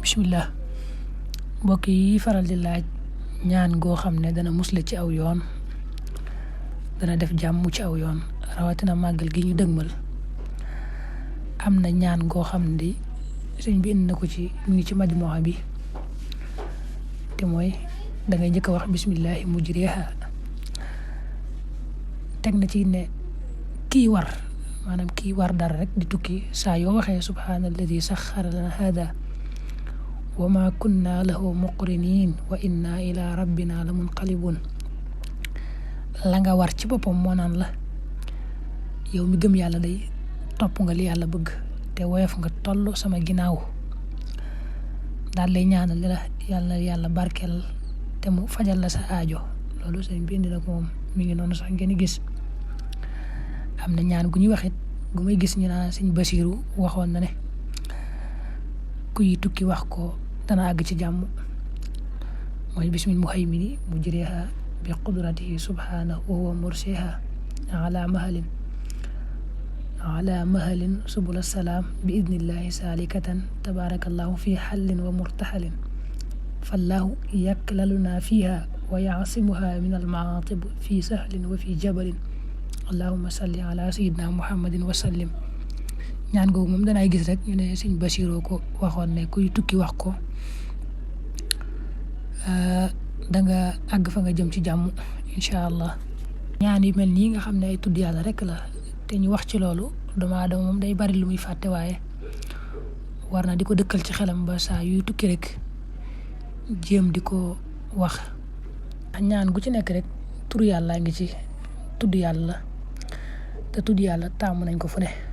bismillah mbokk yi faral di laaj ñaan goo xam ne dana musle ci aw yoon dana def jàmm ci aw yoon rawatina màggal gi ñu dëgmal am na ñaan goo xam ne sëñ bi indi na ko ci mu ngi ci majmuha bi te mooy da ngay njëkk a wax bismillahi mujriha teg na ci ne kii war maanaam kii war dara rek di tukki saa yoo waxee subhaanalladi saxara lana hada wa ma kunna lahu muqrinin wa inna ila rabbina la munqalibun la nga war ci boppam moo naan la yow mi gëm yàlla day topp nga li yàlla bëgg te woyof nga toll sama ginnaaw daal lay ñaanal la yàlla barkeel te mu fajal la sa aajo loolu sëñ bi indi na ko moom mi ngi noonu sax ngeen gis am na ñaan gu ñuy waxit gu may gis ñu naan sëñ Basiiru waxoon na ne kuy tukki wax ko dana àgg ci jàmm mooy bismil muhaymini mujriha bi qudratihi subhanahu wa huwa mursiha ala mahalin subul salaam bi idnillahi salikatan tabarakallahu fi xallin wa murtaxalin fallahu yaklaluna fiha wa yaasimuha min almaatib fi sahlin wa fi jabalin allahumma salli ala sayidina muhammadin wa sallim ñaan googu moom danaay gis rek ñu ne sëñ Basiiroo ko waxoon ne kuy tukki wax ko da nga àgg fa nga jëm ci jàmm incha allah. ñaan yu mel nii nga xam ne ay tudd yàlla rek la te ñu wax ci loolu doomu aadama moom day bari lu muy fàtte waaye war na di ko dëkkal ci xelam ba saa yuy tukki rek jéem di ko wax. ñaan gu ci nekk rek tur yàlla ngi ci tudd yàlla te tudd yàlla taamu nañ ko fu ne.